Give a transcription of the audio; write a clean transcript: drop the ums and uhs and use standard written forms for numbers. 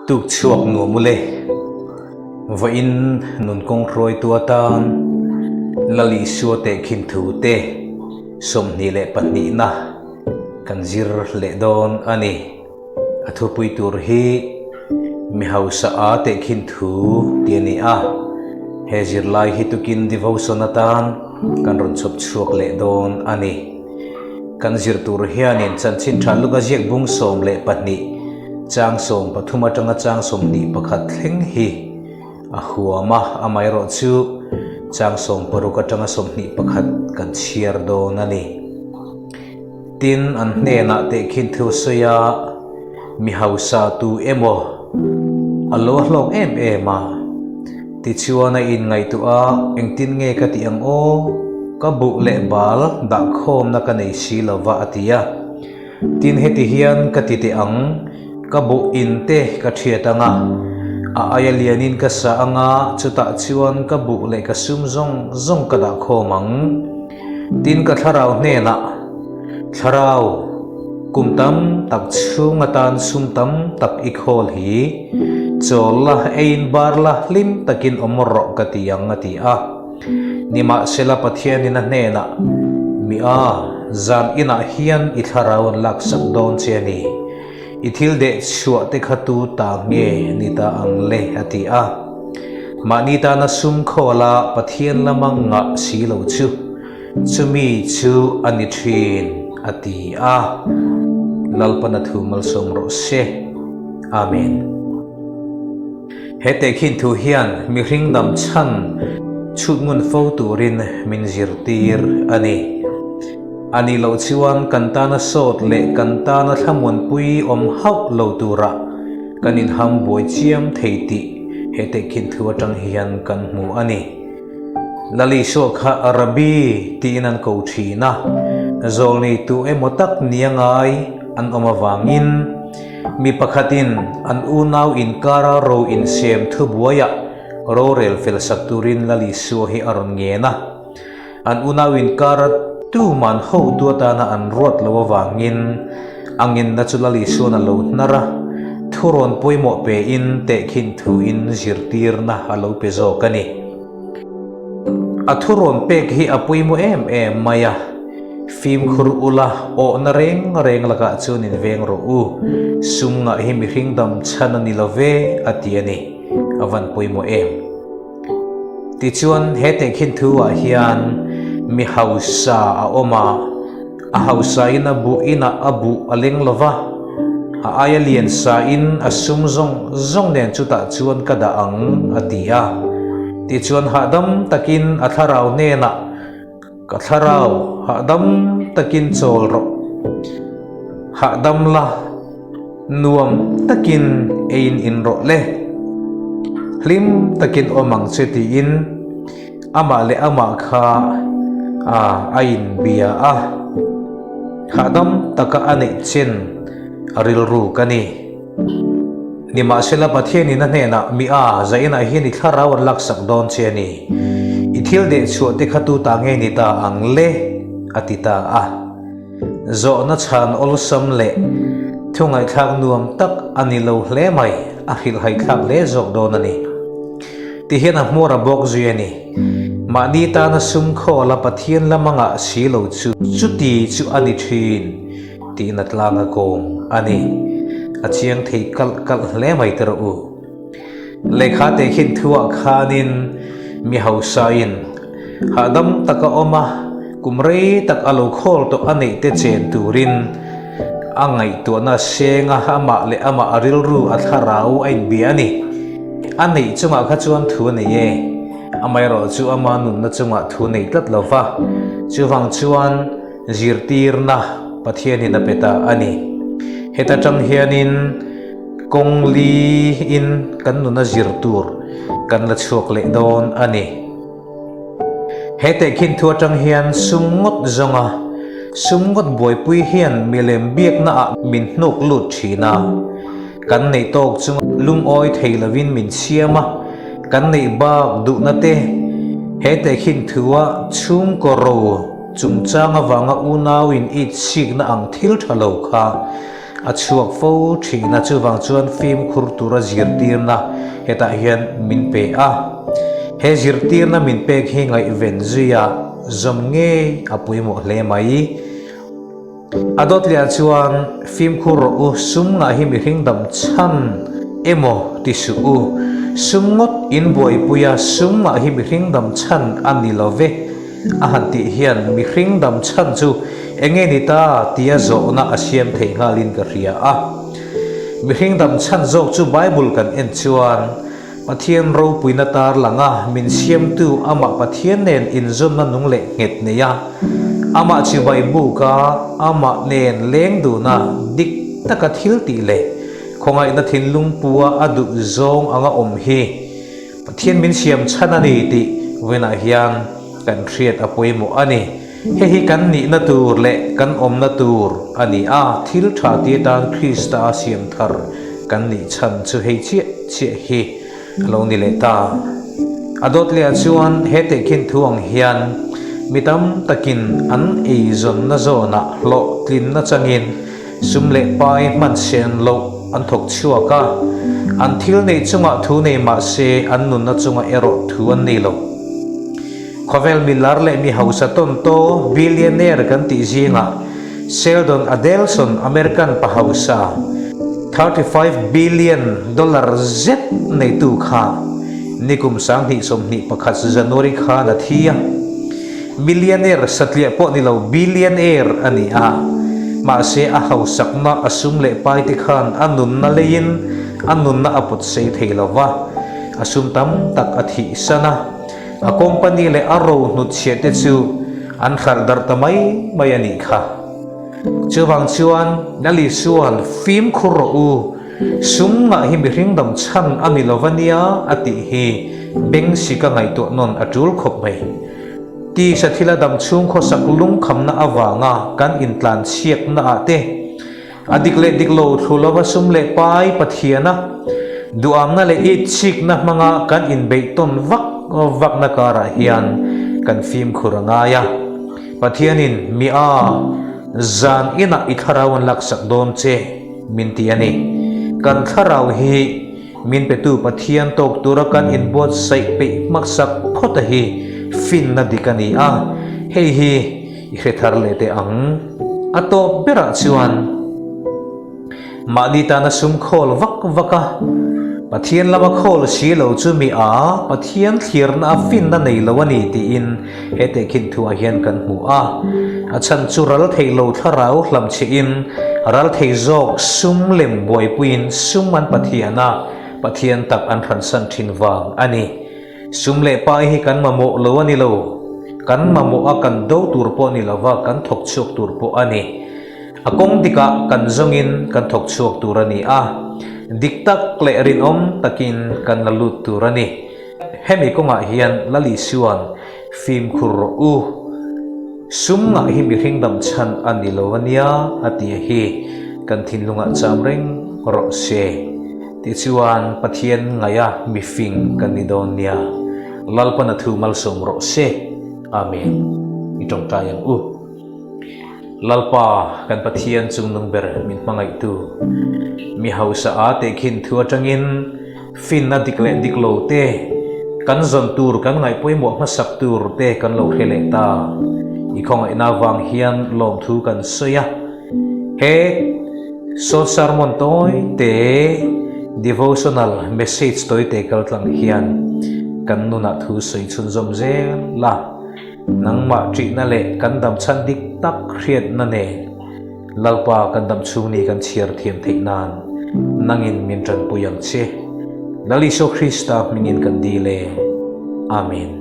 Tuk chhuak nuam ule. Vawiin nun kawng hruaitu atan Lal Isua tehkhin thu te 22 na kan zir leh dawn a ni. A thupui tur hi mi hausa a tehkhin thu tih a ni a, he zirlai hi tukin devotion atan kan rawn chhawp chhuak leh dawn a ni. Kan zir tur hianin chanchin tha luka ziak bung 12, chang 13 atanga chang 21 thleng hi a huam a, amaherawhchu chang 16 atanga 21 kan chhiar dawn a ni. Tin, an hnenah tehkhin thu sawi a, Mi hausa tu emaw a lo hlawk em em a, tichuan a inngaihtuah a, engtin nge ka tih ang aw, ka buh leh bal dahkhawmna ka nei si lo va a ti a. Tin, heti hian ka ti teh ang, ka buh in te ka thiat ang a, a aia lianin ka sa ang a, chutah chuan ka buh leh ka sum zawng zawng ka dahkhawm ang. Tin ka thlarau hnenah, Thlarau, kum tam tak chhung atan sum tam tak i khawl hi, chawl la, eiin bar la, hlim takin awm rawh ka ti ang a ti a. Nimahsela Pathianin a hnenah, Mi a, zan inah hian i thlarau an laksak dawn che a ni. I thil deh chhuah te kha tu ta nge ni ta ang le a ti a. Mahni tana sum khawla Pathian lama ngah si lo chu chumi chu a ni thin a ti a. Lalpana thu malsawm rawh se. Amen. He tehkhin thu hian mihring dam chhan chhut ngun fo turin min zirtir a ni. A nih loh chuan kan tana sawt leh kan tana thlamuanpui awm hauh lo turah kan inham buai chiam thei tih he tehkhin thu atang hian kan hmu a ni. Lalisua kha Rabbi tiin an ko thin a, zawlnei tu emaw tak nia ngai an awm avangin mi pakhatin an unau inkara ro insem thubuaiah rorel fel sak turin Lalisua hi a rawn ngen a. An unau inkar a tuman hotu atana an ruat lo avangin a ngenna chu Lal Isuan a lo hnar a, thurawn pawimawh pein tehkhin thuin zirtirna a lo pe zawk a ni. A thurawn pek hi a pawimawh em em mai a, Fimkhur ula, awhna reng reng lakah chuan inveng rawh u, sum ngah hi mihring dam chhan a ni lo ve, a ti a ni. A van pawimawh em. Tichuan, he tehkhin thu-ah hian mi hausa a awm a, a hausain a buh inah a buh a leng lo va, a aia lian sain a sum zawng zawng nen chutah chuan ka dah ang, a ti a. Tichuan, hahdam takin a thlarau hnenah, Ka thlarau, hahdam takin chawl rawh. Hahdam la, nuam takin eiin in rawh le. Hlim takin awm ang che tiin amah leh amah kha a inbia a. Hahdam taka a neih chen a rilru ka ni. Nimahsela Pathianin a hnenah, Mi a, zainah hian i thlarau an laksak dawn che a ni. I thil deh chhuah te kha tu ta nge ni ta ang le? a ti ta a. Zawhna chhan awlsam leh thu ngaihthlak nuam tak a ni lo hle mai, a hrilhhaithlak hle zawk dawn a ni. Ti hian a hmawr a bawk zui a ni. Mahni tana sum khawla Pathian lama ngah si lo chu chuti chu a ni thin. Tihna tlang a kawm a ni. A chiang thei kalh kalh hle mai te rawh u. Lehkha tehkhin thuah khanin mi hausain hahdam taka awm a, kum rei tak a lo khawl tawh a neih te chen turin a ngaihtuahna senga amah leh amah a rilru a thlarau a inbia a ni. A neih chungah kha chuan thu a nei e. Amaherawhchu ama nunna chungah thu nei tlat lo va. Chuvang chuan. Zirtirna Pathianin a pe ta a ni. Heta tang hianin kawng liin kan nuna zir tur kan la chhuak leh dawn a ni. He tehkhin thu atang hian sum ngawt zawnga sum ngawt buaipui hian milem biakna ah min hnuk lut thin a. Kan neih tawk chunga lungawi thei lovin min siam a, kan neih bak duhna te he tehkhin thu ah chhungkaw ro Chungchang avanga unau in it sikna ang thil tha lo kha a chhuak fo thin a, chuvang chuan fimkhur tura zirtirna hetah hian min pe a. He zirtirna min pek hi ngaihven zuia zawm ngei a pawimawh hle mai. A dawtliah chuan fimkhur rawh u, sum ngah hi mihring dam chhan emaw ti suh u. Sum ngawt in buaipui a, sum ngah hi mihring dam chhan a ni lo ve a han tih hian mihring dam chhan chu eng nge ni ta tia zawhna a siam thei nghalin ka hria a. Mihring dam chhan zawk chu Bible kan en chuan Pathian ropuina tar langa min siamtu amah Pathian nen inzawnna nung leh nghet nei a, amah chibai buka amah nen leng duhna dik taka thil tih leh khawngaihna thinlung pua a duh zawng anga awm hi Pathian min siam chhan a ni tih vawiinah hian kan hriat a pawimawh a ni. Hei hi kan nihna tur leh kan awmna tur a ni a, thil tha ti atan Krista a siam thar kan nih chhan chu hei chiah chiah hi a lo ni leh ta. A dawt leh ah chuan he tehkhin thu ang hian mi tam takin an eizawnna zawnah hlawhtlinna changin sum leh pai hman sen loh an thawk chhuak a, an thil neih chungah thu nei mah se an nunna chungah erawh thu an nei lo. Khawvel milar leh mi hausa tawntaw, billionaire, kan tih zingah Sheldon Adelson, American pa hausa, 35 billion dollar zet neitu kha nikum 2021 January khan a thi a. Millionaire satliah pawh ni lo, billionaire a ni a. Mahse a hausakna a sum leh pai te khan a nunna leiin a nunna a pawt sei thei lo va, a sum tam tak a thihsan a. A company leh a ro hnutchhiah te chu an hralh darh ta mai mai a nih kha. Chuvang chuan Lali chuan fimkhur rawh u, sum ngah hi mihring dam chhan a ni lo va nia a tih hi beng sika ngaihtuah nawn a tul khawp mai. Tisa thila dam chhung khawsak lungkhamna avanga kan intlanchhiakna ah te, A dik leh dik lo thlu lova sum leh pai Pathiana duhamna leh itchikna hmanga kan inbeih tawn vak vakna karah hian kan fimkhur a ngai a. Pathianin mi a zan inah i thlarau an laksak dawn che min ti a ni. Kan thlarau hi min petu Pathian tawk tura kan inbuatsaih peih hmaksak phawta hi finna dik a ni a. Hei hi I hre thar leh teh ang. A tawp berah chuan mahni tana sum khawl vak vak a, Pathian lama khawl si lo chu mi a Pathian thlirna a finna nei lo a ni tiin he tehkhin thuah hian kan hmu a. A chhan chu ral thei lo thlarau hlamchhihin ral thei zawk sum lem buaipuiin sum an Pathian a, Pathian tak an hransan thin vang a ni. Sum leh pai hi kan mamawh lo a ni lo. Kan mamawh a kan do tur pawh a ni lova, kan thawk chhuak tur pawh a ni. A kawng dikah kan zawngin kan thawk chhuak tur a ni a, dik tak leh rinawm takin kan la lut tur a ni. Hemi kawngah hian Lali Suan fimkhur rawh u. Sum ngah hi mihring dam chhan a ni lo a nia a ti hi kan thinlungah cham reng rawh se. Tichuan Pathian ngaia mifing kan ni dawn nia. Lalpan a thu malsawm rawh se. Amen. I tawngtai ang u. Lalpa kan Pathian chungnung ber min hmangaihtu, mi hausa a tehkhin thu atangin finna dik leh dik lo te, kan zawn tur kan ngaih pawimawh hmasak tur te kan lo hre leh ta. I khawngaihna vang hian lawmthu kan sawi a. He short sermon tawi te, devotional message tawi te kaltlang hian kan nunah thu sawi chhunzawm zel a. Nangmah ṭihna leh kan dam chhan dik tak hriatna nen Lalpa kan dam chhung ni kan chhiar thiam theih nan nangin min ṭanpui ang che. Lal Isua Krista hmingin kan dil e. Amen.